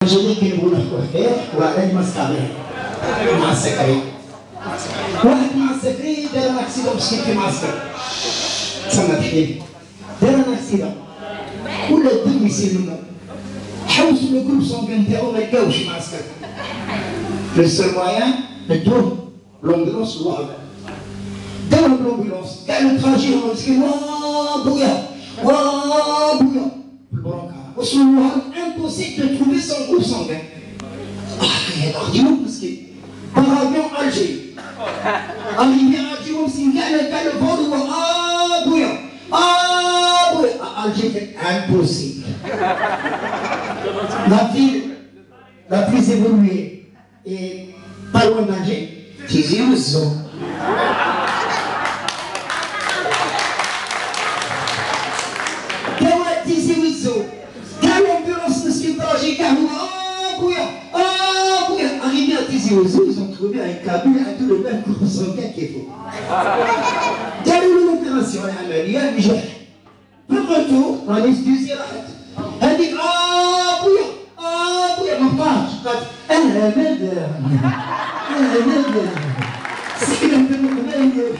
الجديد كي نبغوا نحكوا حكاية نحكوا على المسكرين مع السكري. واحد مع السكري دار un accident مسكين في معسكر، تسمى تحليل، دار un accident ولا الدم يسيل منه، حوسوا le groupe sanguin تاعو ما لقاوش معسكر. le seul moyen ندوه l'ambulance لوهران، داوه ب l'ambulance كاع le trajet هو مسكين وا بويا وا بويا في ال brancard، وصلوا لوهران impossible de trouver son groupe sanguin. هذا خديوه مسكين par avion Alger. Arrivé à Alger مسكين كاع le vol هو بويا بويا. Alger impossible. La ville la plus évoluée et pas loin d'Alger, Tizi Ouzou. توا تيزي وزو كاع l'ambulance مسكين trajet كاع هو بويا بويا. Arrivé à Tizi Ouzou, ils ont trouvé un Kabyle عنده le même groupe sanguin كيفو. داروا له l'opération العملية نجح. في ال retour l'anesthésie راحت هذيك بويا بويا ما بقاش، قالت انا ماذا انا ماذا سكنت بالقبائل.